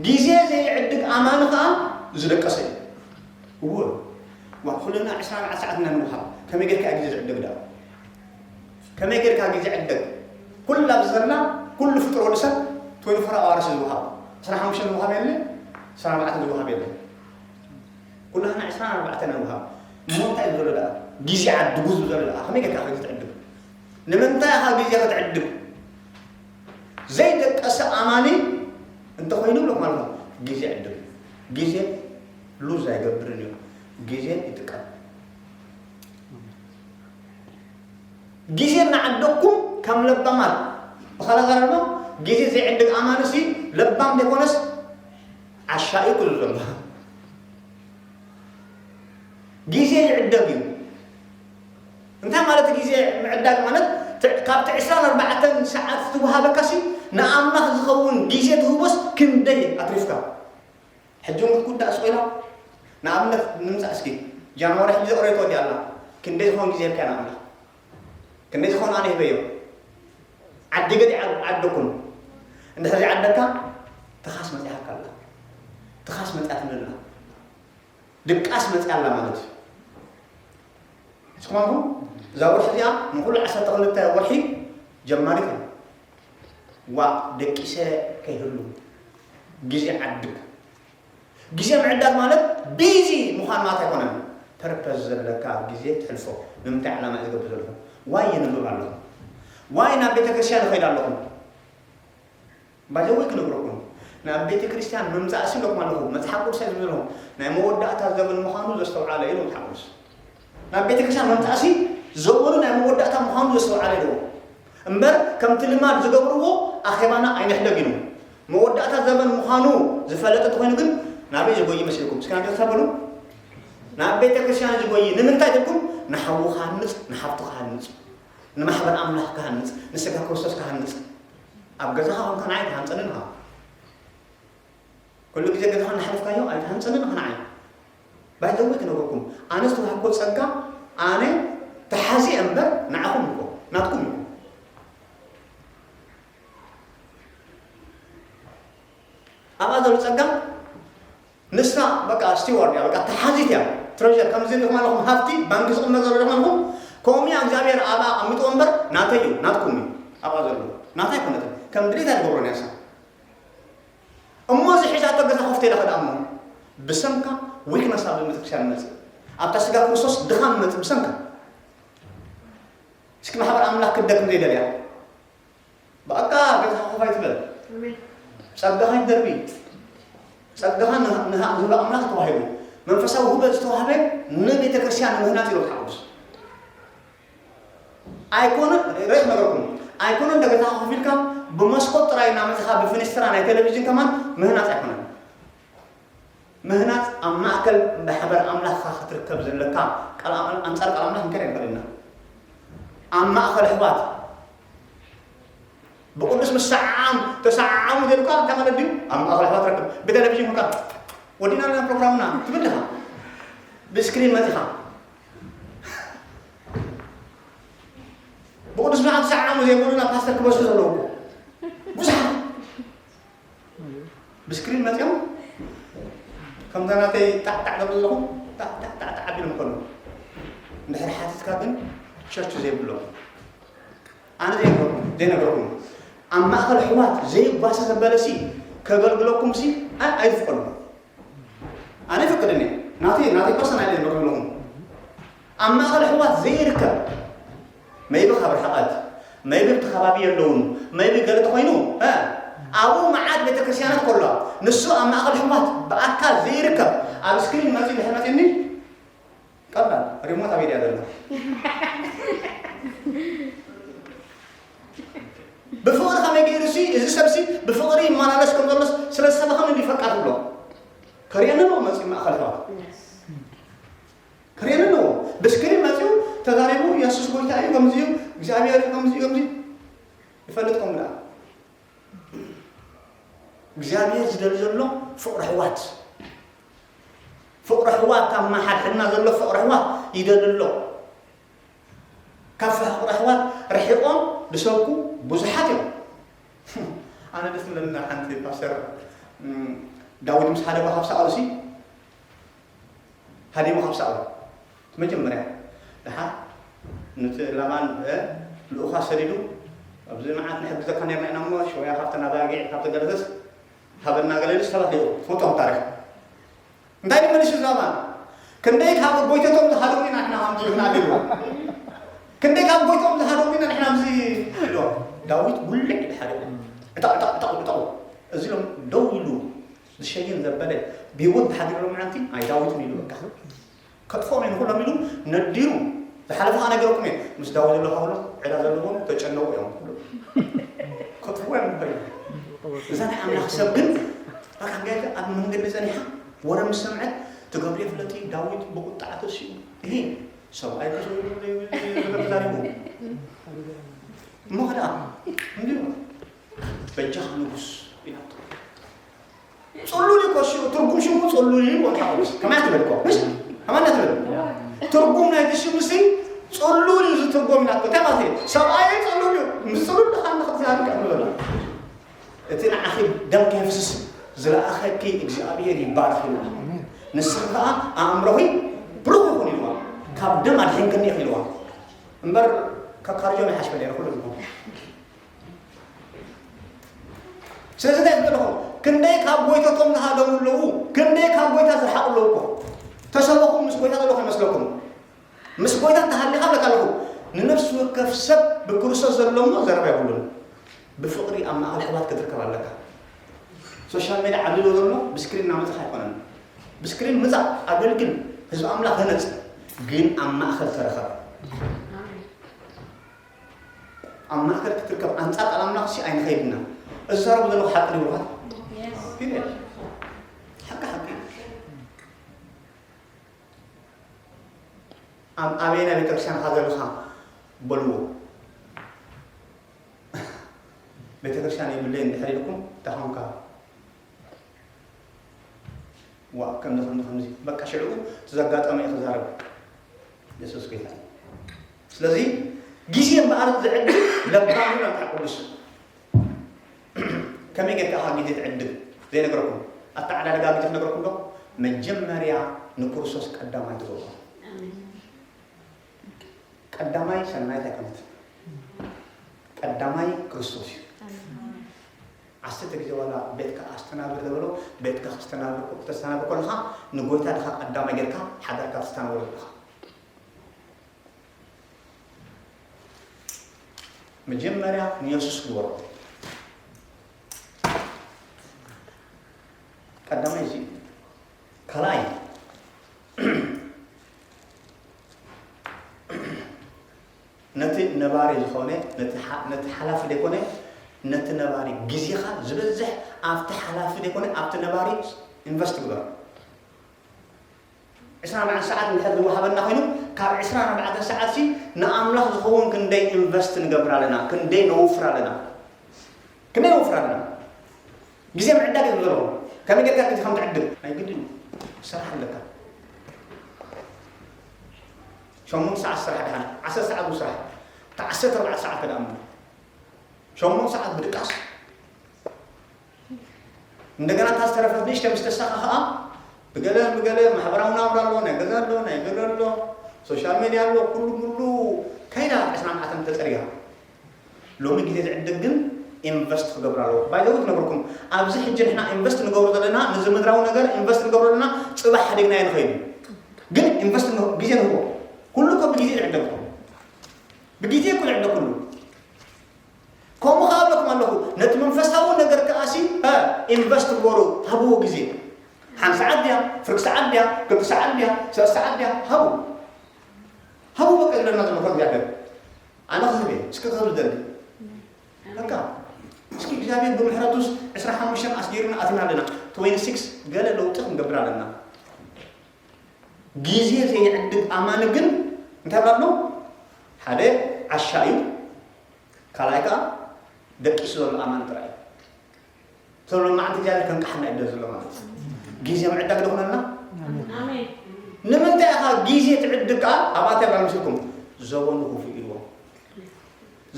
ግዜ ዘይዕድግ ኣማኒ ኸኣ ዝደቀሰ እዩ። እወ። ዋ፣ ኩልና ዕስራን ኣርባዕተን ሰዓት ኢና ንወሃብ። ከመይ ጌርካ ግዜ ዝዕደግ ደኣ? ከመይ ጌርካ ግዜ ዕደግ? ኩላ ብዘላ፣ ኩሉ ፍጡር ወዲ ሰብ ትዌንቲ ፎር ኣዋርስ እዩ ዝወሃብ። ዕስራን ሓሙሽተን ዝወሃብ የለ፣ ዕስራን ኣርባዕተን ዝወሃብ የለ። ኩላህና ዕስራን ኣርባዕተን ንወሃብ። እሞ እንታይ እዩ ዘሎ ደኣ? ግዜ ዓድጉ ዝብል ዘሎ ደኣ። ከመይ ጌርካ ግዜ ትዕድግ? ንምንታይ ኢኻ ግዜ ክትዕድግ? ዘይደቀሰ ኣማኒ እንተኾይኑ ብሎ ማለት ነው። ግዜ ዕድግ። ግዜ ሉዝ ኣይገብርን እዩ። ግዜ ይጥቀም። ግዜ እናዓደግኩም ከም ለባማት ብኻልእ ኣዛራርባ ግዜ ዘይዕድግ ኣማንሲ ለባም ዘይኮነስ ዓሻ እዩ ክሉ ዘሎ። ግዜ ይዕደግ እዩ። እንታይ ማለት ግዜ ምዕዳግ ማለት? ት-፣ ካብቲ ዕስራን ኣርባዕተን ሰዓት ዝወሃበካሲ ንኣምላኽ ዝኸውን ግዜ ትህቦስ ክንደይ ኣትሪፍካ? ሕጂ እውን ክትጉዳእ ስቕ ኢላ ንኣብነት ንምጻእ እስኪ። ጃንዋሪ ሕጂ ዘቕረዮ ትወዲኣ ኣላ። ክንደይ ዝኾን ግዜ ሂብካያ ንኣምላኽ? ክንደይ ዝኾን ኣነ ሂበዮ? ዓዲ ገዲዓ ዓደኩም። እንድሕር ዘይዓደካ ትኻስ መጺኣካ ኣላ። ትኻስ መጺኣትኒ ኣላ። ድቃስ መጺኣ ኣላ ማለት እዩ። እስኹም ኣኹም እዛ ወርሒ እዚኣ ንኹሉ ዓሰርተ ክልተ ወርሒ ጀማሪት እያ። ዋእ ደቂሰ ከይህሉ ግዜ ዓድግ። ግዜ ምዕዳግ ማለት ቢዚ ምዃን ማለት ኣይኮነን። ፐርፐዝ ዘለካ ግዜ ትሕልፎ። ንምንታይ ዕላማ እዩ ዝገብር ዘለኹ? ዋይ የንብብ ኣለኹ? ዋይ ናብ ቤተ ክርስቲያን ይኸይድ ኣለኹ? ባይዘወይ ክነግረኩም፣ ናብ ቤተ ክርስቲያን ምምጻእሲ ኢለኩም ኣለኹ። መጽሓፍ ቅዱስ እዩ ዝብሎ፣ ናይ መወዳእታ ዘበን ምዃኑ ዘስተውዓለ እዩ መጽሓፍ ቅዱስ። ናብ ቤተ ክርስቲያን ምምጻእሲ ዘበኑ ናይ መወዳእታ ምዃኑ ዘስተውዓለ እዩ። እምበር ከምቲ ልማድ ዝገብርዎ ኣኼባና ኣይንሕደግ ኢሉ። መወዳእታ ዘበን ምዃኑ ዝፈለጠ እንተኾይኑ ግን ናበይ ዝጎይ ይመስልኩም? እስኪ ናብ ቤተክርስትያን በሉ። ናብ ቤተ ክርስቲያን ዝጎይ ንምንታይ ኢልኩም? ንሓዉ ክሃንጽ፣ ንሓፍቱ ክሃንጽ፣ ንማሕበር ኣምላኽ ክሃንጽ፣ ንስጋ ክርስቶስ ክሃንጽ። ኣብ ገዛኻ ኮንካ ንዓይ ትሃንጸኒ ኢኻ። ኩሉ ግዜ ገዛኻ እናሓለፍካዮ ኣይትሃንጸኒ ኢኻ ንዓይ። ባይ ዘ ወይ ክነግረኩም፣ ኣነ ዝተዋህብኩ ጸጋ ኣነ ተሓዚአ እምበር ንዓኹም እኮ ናትኩም እኮ። ኣብኣ ዘሎ ጸጋ ንሳ በቃ ስቲዋርድ እያ፣ በቃ ተሓዚት እያ። ትረዠር ከምዚ ኢልኩም ኣለኹም፣ ሃብቲ ባንክ ዝቕመጥ ዘሎ ኢልኩም ኣለኹም። ከምኡ እያ እግዚኣብሔር ኣብኣ ኣቐሚጥዎ እምበር ናተይ እዩ፣ ናትኩም እዩ። ኣብኣ ዘሎ ናታ ኣይኮነትን። ከም ድሌታ ትገብሮ እያ ንሳ። እሞ እዚ ሒዛቶ ገዛ ኮፍቴ ኢላ ከድኣ እሞ ብሰንካ ዊክነስ ኣብ ቤተክርስትያን ይመጽእ። ኣብታ ስጋ ክርስቶስ ድኻም ይመጽእ ብሰንካ። እስኪ ማሕበር ኣምላኽ ክትደክም ዘይደልያ። በቃ ገዛ ኮፍ ኣይትበል። ኣሜን። ጸጋኻ ይደርቢ። ጸጋኻ ንሃ-፣ ንሃ-፣ ንህሎ ኣምላኽ ተዋሂቡ። መንፈሳዊ ውህበት ዝተዋህበ ንቤተ ክርስቲያን ንምህናጽ ኢሉ መጽሓፍ ቅዱስ። ኣይኮነን፣ ርእ ነገርኩም። ኣይኮነን እንደ ገዛኻ ኮፍ ኢልካ ብመስኮት ጥራይ እናመጽኻ ብፍንስትራ ናይ ቴሌቪዥን ከማን ምህናጽ ኣይኮነን። ምህናጽ ኣብ ማእከል ማሕበር ኣምላኽካ ክትርከብ ዘለካ ቃል ኣም-፣ ኣንጻር ቃል ኣምላኽ ክንከድ ኣይንኽእል ኢና። ኣብ ማእከል ኣሕዋት ብቅዱስ ምስዓዓም ተሰዓዓሙ ዘልካ እንታይ ማለት ድዩ? ኣብ ማእከል ኣሕዋት ትረክብ። ብቴሌቪዥን ኮንካ ወዲና ኣለና ፕሮግራምና ትብል ዲኻ? ብስክሪን መጺኻ። ብቕዱስ መጽሓፍ ዝሰዓሙ ዘይብሉና ፓስተር ክበዝሑ ዘለዉ እኮ። ብዙሓት። ብስክሪን መጺኦም ከምዛ ናተይ ጣዕጣዕ ገብ ዘለኹም ጣዕጣዕ ጣዕጣዕ ኣቢሎም ከለዉ። እንድሕር ሓቲትካ ግን ቸርች ዘይብሎም። ኣነ ዘይነግረኩም፣ ዘይነግረኩም። ኣብ ማእከል ኣሕዋት ዘይጓሰ ዘበለሲ ከገልግለኩምሲ ኣ-፣ ኣይፍቀዱን። ኣነ ይፈቅድን እየ። ናተይ፣ ናተይ ፐርሰናል እየ ዝነግረኩም። ኣብ ማእከል ኣሕዋት ዘይርከብ፣ መይቢ ካብ ርሕቐት፣ መይቢ ኣብቲ ከባቢ የለውን፣ መይቢ ገለ ተኾይኑ፣ እ፣ ኣብኡ መዓት ቤተክርስትያናት ከሎ፣ ንሱ ኣብ ማእከል ኣሕዋት ብኣካል ዘይርከብ፣ ኣብ ስክሪን መጺኡ ድሕሪ መጺኡኒ፣ ቀላል ሪሞት ኣበይ ድያ ዘላ? ብፍቕሪ ከመይ ገይሩ ሲ፣ እዚ ሰብ ሲ ብፍቕሪ ይመላለስ ከም ዘሎስ ስለ ዝሰበኸኒ እንዲ ፈቃ ትብሎ። ከርእየኒ ኣለዎ መጺኡ ማእከል ኣሕዋት። ከርእየኒ ኣለዎ። ብስክሪን መጺኡ ተዛሪቡ፣ የሱስ ጎይታ እዩ፣ ከምዚ እዩ፣ እግዚኣብሔር እዩ፣ ከምዚ እዩ፣ ከምዚ እዩ። ይፈልጥ ከምኡ ደኣ። እግዚኣብሔር ዝደሊ ዘሎ ፍቕሪ ኣሕዋት። ፍቕሪ ኣሕዋት፣ ኣብ መሓድሕድና ዘሎ ፍቕሪ ኣሕዋት ይደሊ ኣሎ። ካብ ፍቕሪ ኣሕዋት ርሒቖም ዝሰብኩ ብዙሓት እዮም። ኣነ ደስ ዝብለኒ ሓንቲ ፓስተር፣ እም፣ ዳዊት ምስ ሃደሞ ካብ ሳኦል ሲ፣ ሃዲሙ ካብ ሳኦል። እቲ መጀመርያ ደሓር ነቲ ላባን፣ እ፣ ልኡኻ ሰዲዱ፣ "ኣብዚ መዓት ንሕግዘካ ነርና ኢና እሞ፣ ሽወያ ካብተን ኣባጊዕ፣ ካብቲ ገለሰስ ሃበና" ገለ ኢሉ ሰባት ይእኡ። ትፈልጦ ታሪኽ። እንታይ ኢሉ መሊሱ ላባን? "ክንደይ ካብ ጎይተቶም ዝሃደሙ ኢና ንሕና ከምዚ ንብል ኢልዋ። ክንደይ ካብ ጎይቶም ዝሃደሙ ኢና ንሕና ከምዚ" ኢልዋ። ዳዊት ውልዕ ኢሉ ሓደሙ። ዕጠቕ፣ ዕጠቕ፣ ዕጠቕ፣ ዕጠቕ። እዚ ኢሎም ደው ኢሉ ዝሸይን ዘበለ ብህይወት ተሓዲሩ ሎምዓንቲ ኣይ ዳዊትን ኢሉ በቃ። ከጥፍኦም እየ ንኹሎም ኢሉ ነዲሩ። ዝሓለፈ ከኣ ነገርኩም እየ። ምስ ዳዊት ዘለኻ ኩሎም ዕዳ ዘለዎም ተጨነቑ እዮም። ከጥፍዎ እዮም ንኾይኑ። እዛ ናይ ኣምላኽ ሰብ ግን በቃ እንታይ ኣብ መንገዲ ጸኒሓ ወረ ምስ ሰምዐት ትገብርዮ ፍለጢ ዳዊት ብቁጣዕ ተሲኡ። ይሄ ሰብኣይ ክሰው ነገር ተዛሪቡ። እሞ ከደኣ እንዲሁ በጃኻ ንጉስ ኢላቶ። ጽሉል እዩ እኮ ሽሙ፣ ትርጉም ሽሙ ጽሉል እዩ። ወንታ ኦብስ ከማይ ትብል እኮ፣ ምሽ? ከማና ትብል። ትርጉም ናይቲ ሽሙ ሲ ጽሉል እዩ ዝትርጎም ኢላ እኮ። እንታይ ማለት እዩ? ሰብኣይ ጽሉል እዩ። ምስ ጽሉል ድኻ ንኽትዛረብ ቀርብ በላ። እቲ ንዓኺ ደም ከየፍስስ ዝለኣኸኪ እግዚኣብሔር ይባረኽ ኢልዋ። ንስኺ ከኣ ኣእምሮኺ ብሩኽ ይኹን ኢልዋ። ካብ ደም ኣድሒንክኒ ኢኺ ኢልዋ። እምበር ከካርጆም ይሓሽበ ነይረ ኩሉ ዝኹን። ስለዚ እንታይ ትብለኹ? ክንደይ ካብ ጎይተቶም ዝሃደሙ ኣለዉ፣ ክንደይ ካብ ጎይታ ዝረሓቑ ኣለዉ እኮ። ተሰበኹም ምስ ጎይታ ዘለኹ ይመስለኩም። ምስ ጎይታ እንተሃሊኻ ብለካ ኣለኹ። ንነፍሲ ወከፍ ሰብ ብክርስቶስ ዘሎ እሞ ዘረባ የብሉን። ብፍቕሪ ኣብ ማእከል ኣሕዋት ክትርከብ ኣለካ። ሶሻል ሜድያ ዓብሊሎ ዘሎ ብስክሪን እናመጽኻ ኣይኮነን። ብስክሪን ምጻእ፣ ኣገልግል፣ ህዝቢ ኣምላኽ ህነጽ፣ ግን ኣብ ማእከል ተረኸብ። ኣብ ማእከል ክትርከብ ኣንጻር ቃል ኣምላኽ ሲ ኣይንኸይድና። እዛረቡ ዘለኹ ሓቂ ድዩ ብርሃን? ፒሪየድ። ሓቂ ሓቂ። ኣብ ኣበየናይ ቤተክርስትያን ኢኻ ዘለኻ በልዎ። ቤተክርስትያን የብለይን እንድሕር ኢልኩም ደኸምካ። ዋ፣ ከምዚ፣ ከምዚ፣ ከምዚ። በቃ ሽዕኡ እቲ ዘጋጠመ እዩ ክዛረብ። የሱስ ጌታ እዩ። ስለዚ ግዜ እምበኣር ዝዕድል ለባም እዩ መጽሓፍ ቅዱስ። ከመይ ጌርካ ኢኻ ግዜ ትዕድል? ዘይነገረኩም። ኣተዓዳድጋ ግዜ ክነገረኩም ዶ? መጀመርያ ንክርስቶስ ቀዳማይ ትገብሮ። ኣሜን። ቀዳማይ ሰናይት ኣይኮነትን። ቀዳማይ ክርስቶስ እዩ። ኣሜን። ዓሰርተ ግዜ ዋላ ቤትካ ኣስተናብር ዝበሎ፣ ቤትካ ክስተናብር፣ ክተስተናብር ከለኻ ንጎይታ ድኻ ቀዳማይ ጌርካ ሓዳርካ ትስተናብሮ ዘለኻ። መጀመርያ ንየሱስ ግበሮ። ቀዳማይ እዚ እዩ። ካልኣይ፣ ነቲ ነባሪ ዝኾነ፣ ነቲ ሓ-፣ ነቲ ሓላፊ ዘይኮነ፣ ነቲ ነባሪ ግዜኻ ዝበዝሕ ኣብቲ ሓላፊ ዘይኮነ፣ ኣብቲ ነባሪ ኢንቨስት ግበር። ዕስራን ኣርባዕተን ሰዓት እንድሕር ዝወሃበና ኮይኑ፣ ካብ ዕስራን ኣርባዕተን ሰዓት ሲ ንኣምላኽ ዝኸውን ክንደይ ኢንቨስት ንገብር ኣለና፣ ክንደይ ነውፍር ኣለና፣ ክንደይ ነውፍር ኣለና። ግዜ ምዕዳግ እዩ ዘለኹም። ከመይ ጌርካ ግዜ ከም ትዕድል ናይ ግድን እዩ። ስራሕ ኣለካ። ሸሞንተ ሰዓት ስራሕ ድሓን፣ ዓሰርተ ሰዓት ስራሕ፣ እታ ዓሰርተ ኣርባዕተ ሰዓት ከ ደኣ እሞ፣ ሸሞንተ ሰዓት ብድቃስ፣ እንደገና እታ ዝተረፈት ንእሽተ ምስ ተሳኻ ኸዓ፣ ብገለ ብገለ ማሕበራዊ ናብራ ኣሎ፣ ናይ ገዛ ኣሎ፣ ናይ ገለ ኣሎ፣ ሶሻል ሜድያ ኣሎ፣ ኩሉ ሙሉ ከይዳ ዕስራን መዓልትን ተጸሪጋ። ሎሚ ግዜ ዝዕድግ ግን ኢንቨስት ክገብር ኣለዎ። ባይ ዘ ወይ ክነግርኩም፣ ኣብዚ ሕጂ ንሕና ኢንቨስት ንገብሮ ዘለና፣ ነዚ ምድራዊ ነገር ኢንቨስት ንገብሮ ዘለና፣ ጽባሕ ሓዲግናዮ ንኸይድ እዩ። ግን ኢንቨስት ንህ-፣ ግዜ ንህቦ። ኩሉ እኮ ብግዜ ዝዕደግ እኮ። ብግዜ እኮ ዝዕደግ ኩሉ። ከምኡ ከኣ እብለኩም ኣለኹ፣ ነቲ መንፈሳዊ ነገር ከኣሲ፣ እ፣ ኢንቨስት ግበሩ፣ ሃብዎ ግዜ። ሓንቲ ሰዓት ድያ፣ ፍርቂ ሰዓት ድያ፣ ክልተ ሰዓት ድያ፣ ሰለስተ ሰዓት ድያ፣ ሃቡ። ሃቡ በቃ ይብለና ዘሎ ካብ እግዚኣብሔር። ኣነ ክህብ እየ፣ እስኪ ክህብ ዝደሊ። በቃ፣ እስኪ እግዚኣብሔር ብምሕረቱስ ዕስራ ሓሙሽተ ኣስጊሩና ኣቲና ኣለና። ትዌንቲ ሲክስ ገለ ለውጢ ክንገብር ኣለና። ግዜ ዘይዕድግ ኣማኒ ግን እንታይ ኣሎ? ሓደ ዓሻ እዩ፣ ካልኣይ ከኣ ደቂሱ ዘሎ ኣማኒ ጥራይ እዩ። ዘሎ መዓልቲ እግዚኣብሔር ከንቅሓና እዩ ዘሎ ማለት እዩ። ግዜ ምዕዳግ ዶ ኩነልና? ኣሜን። ንምንታይ ኢኻ ግዜ ትዕድግ ከኣ? ኣብኣ እንታይ ይብላ መሲልኩም? ዘበኑ ክፉእ ኢልዎ።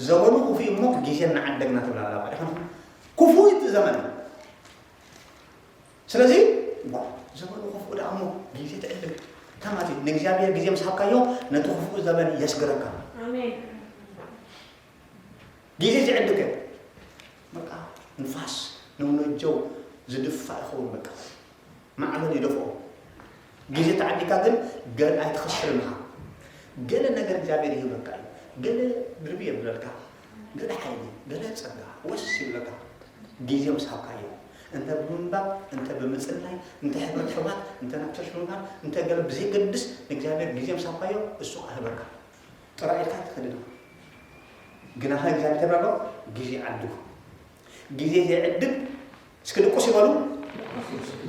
ዘበኑ ክፉእ እሞ ግዜ እናዓደግና ትብላ ኣላ። ባዕልኻ ክፉእ እዩ እቲ ዘመን። ስለዚ፣ ዋ፣ ዘበኑ ክፉእ ደኣ እሞ ግዜ ትዕድግ። ተማቲ፣ ንእግዚኣብሔር ግዜ ምስ ሃብካዮ፣ ነቲ ክፉእ ዘበን የስግረካ። ኣሜን። ግዜ ዝዕድገ፣ በቃ፣ ንፋስ፣ ንውነጀው ዝድፋእ ይኸውን፣ በቃ። ማዕበል ይደፍኦ። ግዜ ተዓዲካ ግን ገለ ኣይትኸስርን ኢኻ። ገለ ነገር እግዚኣብሔር ይህበካ እዩ። ገለ ድርቢ የብለልካ። ገለ ሓይሊ፣ ገለ ጸጋ፣ ወስ ይብለካ። ግዜ ምስ ሃብካዮ። እንተ ብምንባብ፣ እንተ ብምጽላይ፣ እንተ ሕብረት ኣሕዋት፣ እንተ ናብ ቸርች ምንባር፣ እንተ ገለ ብዘይገድስ ንእግዚኣብሔር ግዜ ምስ ሃብካዮ፣ እሱ ከኣ ይህበካ። ጥራይ ኢልካ ኣይትኸድን ኢኻ። ግናኸ እግዚኣብሔር ኣሎ፣ ግዜ ዓድጉ። ግዜ ዘይዕድግ፣ እስኪ ድቁስ ይበሉ።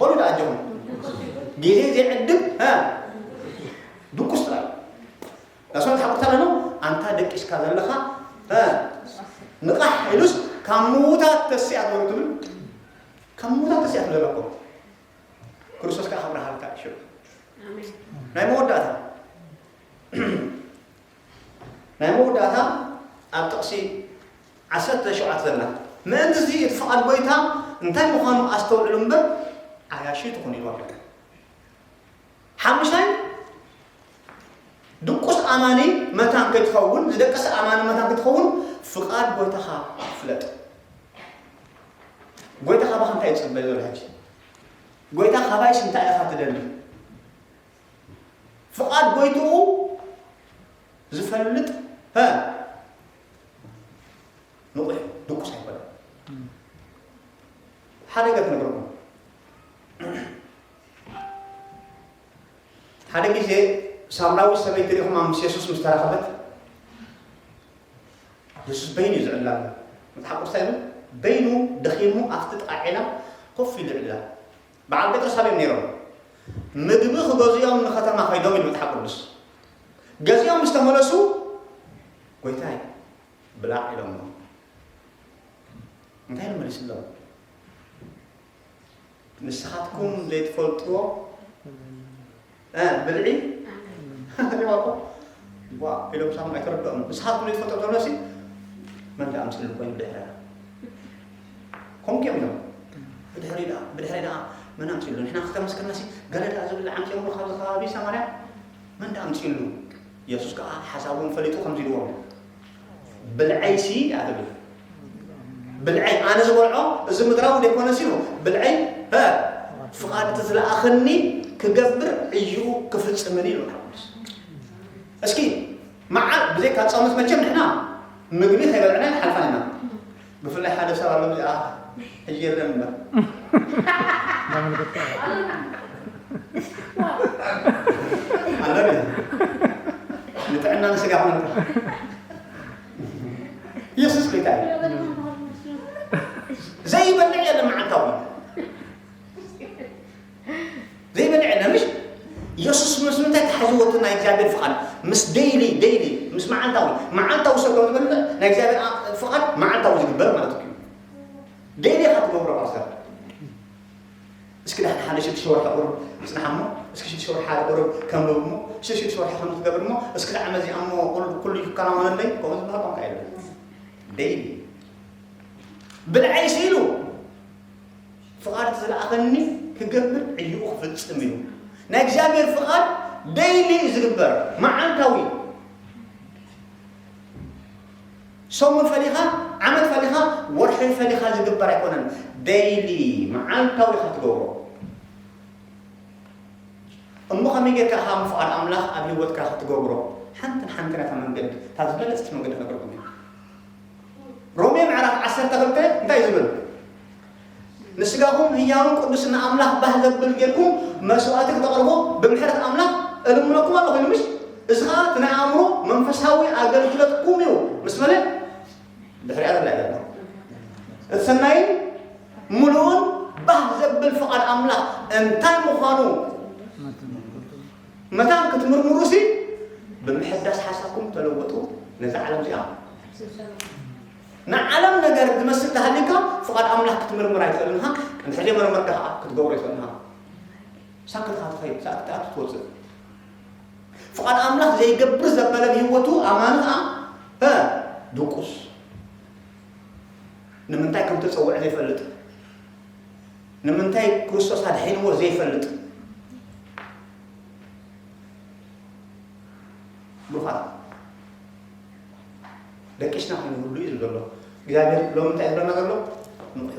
በሉ ደኣ ኣጆኹም። ግዜ ዘይዕድግ፣ እ፣ ድቁስ ጥራይ። ዳስ ወልድ ሓቁታ ኣለኖ፣ ኣንታ ደቂስካ ዘለኻ፣ እ፣ ንቓሕ ኢሉስ፣ ካብ ምዉታት ተስኣ ትበሉ ትብል። ካብ ምዉታት ተስኣ ትብል ዘለኮ። ክርስቶስ ከኣ ክብርሃልካ እዩ። ኣሜን። ናይ መወዳእታ፣ ናይ መወዳእታ ኣብ ጥቕሲ ዓሰርተ ሸውዓተ ዘላ፣ ምእንቲ እዚ እቲ ፍቓድ ጐይታ እንታይ ምዃኑ ኣስተውዕሉ እምበር፣ ዓያሹ ኣይትኹኑ ኢልዋ። ሓሙሻይ፣ ድቁስ ኣማኒ መታን ከይትኸውን፣ ዝደቀሰ ኣማኒ መታን ከይትኸውን፣ ፍቓድ ጐይታኻ ፍለጥ። ጐይታ ካባኻ እንታይ ይጽበ ዘሎ ሕጂ? ጐይታ ካባይስ እንታይ ኢኻ ትደሊ? ፍቓድ ጐይትኡ ዝፈልጥ፣ ሀ፣ ንቑሕ፣ ድቁስ ኣይኮነን። ሓደ ነገር ክነግረኩም። ሓደ ግዜ ሳምራዊት ሰበይቲ ርኢኹማ ምስ የሱስ ምስ ተራኸበት፣ የሱስ በይኑ እዩ ዝዕላ ኣሎ። መጽሓፍ ቅዱስ እንታይ ይብል? በይኑ ደኺሙ ኣብቲ ጥቓ ዒላ ኮፍ ኢሉ ይዕላ። በዓል ጴጥሮስ ኣበይ እዮም ነይሮም? ምግቢ ክገዝኦም ንኸተማ ከይዶም ኢሉ መጽሓፍ ቅዱስ። ገዚኦም ምስ ተመለሱ፣ "ጐይታይ፣ ብላዕ" ኢሎሞ። እንታይ ኢሉ መሊስሎም? "ንስኻትኩም ዘይትፈልጥዎ፣ እ፣ ብልዒ?" ሪዋቆ? ዋ፣ ኢሎም ሳም ኣይተረድኦም። "ንስኻትኩም ዘይትፈልጥዎ" ተብሎሲ፣ "መን ደኣ ኣምፅሉ ኮይኑ ብድሕረና?" ከምኡ እዮም ኢሎም። "ብድሕሪ ደኣ፣ ብድሕሪ ደኣ መን ኣምፅሉ? ንሕና ክተመስከርናሲ ገለ ደኣ ዝብላዕ ኣምፅኦምሉ ካብዚ ከባቢ ሰማርያ? መን ደኣ ኣምፅሉ?" የሱስ ከዓ ሓሳቦም ፈሊጡ ከምዚ ኢልዎም፣ "ብልዐይሲ" ደኣ ትብል። ብልዐይ፣ ኣነ ዝበልዖ፣ እዚ ምድራዊ ዘይኮነሲ ኢሉ። ብልዐይ፣ ሀ፣ ፍቓድ እቲ ዝለኣኸኒ ክገብር ዕይኡ ክፍጽምን ኢሉ መጽሓፍ ቅዱስ። እስኪ፣ መዓል፣ ብዘይካ ጾመት መቸም ንሕና ምግቢ ከይበልዕና ንሓልፋ ኢና። ብፍላይ ሓደ ሰብ ኣሎ፣ እዚኣ ሕጂ የለን እምበር። ኣሎ ድዩ? ንጥዕና ንስጋ ኾነ። የሱስ ጌታ እዩ። ዘይበልዕ የለን መዓልታዊ። ዘይበልዕ የለን፣ ምሽ? የሱስ ምስ ምንታይ ተሓዝዎ? እቲ ናይ እግዚኣብሔር ፍቓድ ምስ ዴይሊ፣ ዴይሊ፣ ምስ መዓልታዊ፣ መዓልታዊ ሰብ ከም ዝበልዕ ናይ እግዚኣብሔር ኣ-፣ ፍቓድ መዓልታዊ ዝግበር ማለት እዩ። ዴይሊ ኢኻ ትገብሮ ፓስተር። ክዳን ሓደ ሽዱሽተ ወርሒ ቁሩብ ይጽናሕ እሞ፣ እስኪ ሽዱሽተ ወርሒ ሓደ ቁሩብ ከንብብ እሞ፣ ሽዱሽተ ወርሒ ከም ትገብር እሞ፣ እስኪ ዳዕመ እዚኣ እሞ ኩሉ፣ ኩሉ ይከናወነለይ፣ ከምኡ ዝበሃል ቋንቋ የለን። ደይሊ ብልዐይ ስኢሉ ፍቓድ እቲ ዝለኣኸኒ ክገብር ዕይኡ ክፍጽም እዩ። ናይ እግዚኣብሔር ፍቓድ ደይሊ እዩ ዝግበር፣ መዓልታዊ። ሰሙን ፈሊኻ፣ ዓመት ፈሊኻ፣ ወርሒ ፈሊኻ ዝግበር ኣይኮነን። ደይሊ፣ መዓልታዊ ኢኻ ትገብሮ። እሞ ከመይ ጌርካ ኢኻ ምፍቓድ ኣምላኽ ኣብ ህይወትካ ክትገብሮ? ሓንትን ሓንትን እታ መንገዲ፣ እታ ዝበለጸት መንገዲ ክነግረኩም እየ። ሮሜ ምዕራፍ ዓሰርተ ክልተ እንታይ እዩ ዝብል? ንስጋኹም ህያውን ቅዱስን ንኣምላኽ ባህ ዘብል ጌርኩም መስዋእቲ ክተቕርቡ ብምሕረት ኣምላኽ እልምነኩም ኣለኹ ኢሉ፣ ምሽ? እዚ ኸኣ እቲ ናይ ኣእምሮ መንፈሳዊ ኣገልግሎትኩም እዩ ምስ በለ፣ ድሕሪኣ ዘላ እያ ዘላ። እቲ ሰናይን ምሉእን ባህ ዘብል ፍቓድ ኣምላኽ እንታይ ምዃኑ መታን ክትምርምሩሲ፣ ብምሕዳስ ሓሳብኩም ተለወጡ፣ ነዛ ዓለም እዚኣ። ንዓለም ነገር ዝመስል ተሃሊካ ፍቓድ ኣምላኽ ክትምርምር ኣይትኽእልን ኢኻ። እንድሕር ዘይመርመርካ ከዓ ክትገብሮ ኣይትኽእልን ኢኻ። ሳክትካ ትኸይድ፣ ሳክትካ ትወፅእ። ፍቓድ ኣምላኽ ዘይገብር ዘበለ ብህይወቱ ኣማኒ ከዓ፣ እ፣ ድቁስ። ንምንታይ ከም ተፀውዐ ዘይፈልጥ፣ ንምንታይ ክርስቶስ ኣድሒንዎ ዘይፈልጥ። ብሩኻት፣ ደቂስና ከይንህሉ እዩ ዝብል ዘሎ። እግዚኣብሔር ሎሚ እንታይ ዝብለና ዘሎ? ንቕሑ።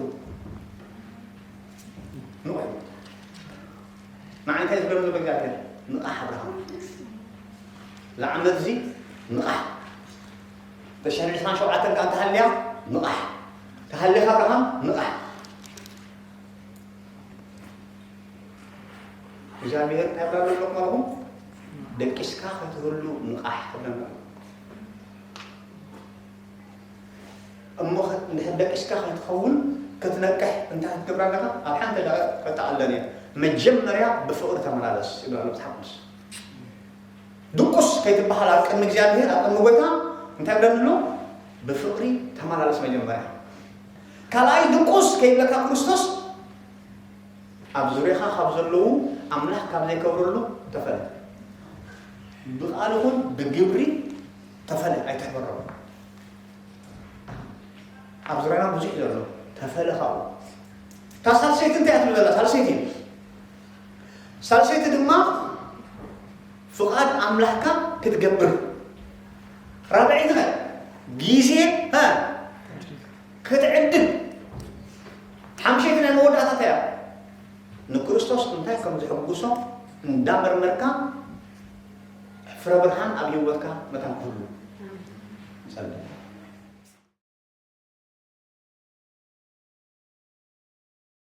ንቕሑ። ንዓይ እንታይ ዝብለና ዘሎ እግዚኣብሔር? ንቓሕ ኣብርሃም። እዛ ዓመት እዚ ንቓሕ። ተሽሕን ዕስራን ሸውዓተን ከኣ እንተሃልያ ንቓሕ። ተሃሊኻ ኣብርሃም ንቓሕ። እግዚኣብሔር እንታይ ይብላ ኣሎ ኣለኹም? ደቂስካ ከይትህሉ ንቓሕ ይብለና ኣሎ። እሞ ከ-፣ እንድሕር ደቂስካ ከይትኸውን ክትነቅሕ እንታይ ክትገብር ኣለካ? ኣብ ሓንቲ ደቂቕ ከጠቓልለን እየ። መጀመርያ ብፍቕሪ ተመላለስ ይብላ ኣሎ መጽሓፍ ቅዱስ። ድቁስ ከይትበሃል ኣብ ቅድሚ እግዚኣብሔር፣ ኣብ ቅድሚ ጎይታ እንታይ ይብለኒ ኣሎ? ብፍቕሪ ተመላለስ መጀመርያ። ካልኣይ ድቁስ ከይብለካ ክርስቶስ ኣብ ዙርያኻ ካብ ዘለዉ ኣምላኽ ካብ ዘይከብረሉ ተፈለ። ብቓል ይኹን ብግብሪ ተፈለ፣ ኣይትሕበሮም። ኣብ ዙርያና ብዙሕ እዩ ዘሎ፣ ተፈለ ካብኡ። እታ ሳልሰይቲ እንታይ እያ ትብል ዘላ? ሳልሰይቲ። ሳልሰይቲ ድማ ፍቓድ ኣምላኽካ ክትገብር። ራብዐይቲ ኸ? ግዜ፣ እ፣ ክትዕድል። ሓምሸይቲ ናይ መወዳእታ እንታይ እያ? ንክርስቶስ እንታይ ከም ዝሕጉሶ እንዳመርመርካ ፍረ ብርሃን ኣብ ህይወትካ መታን ክህሉ ጸልይ።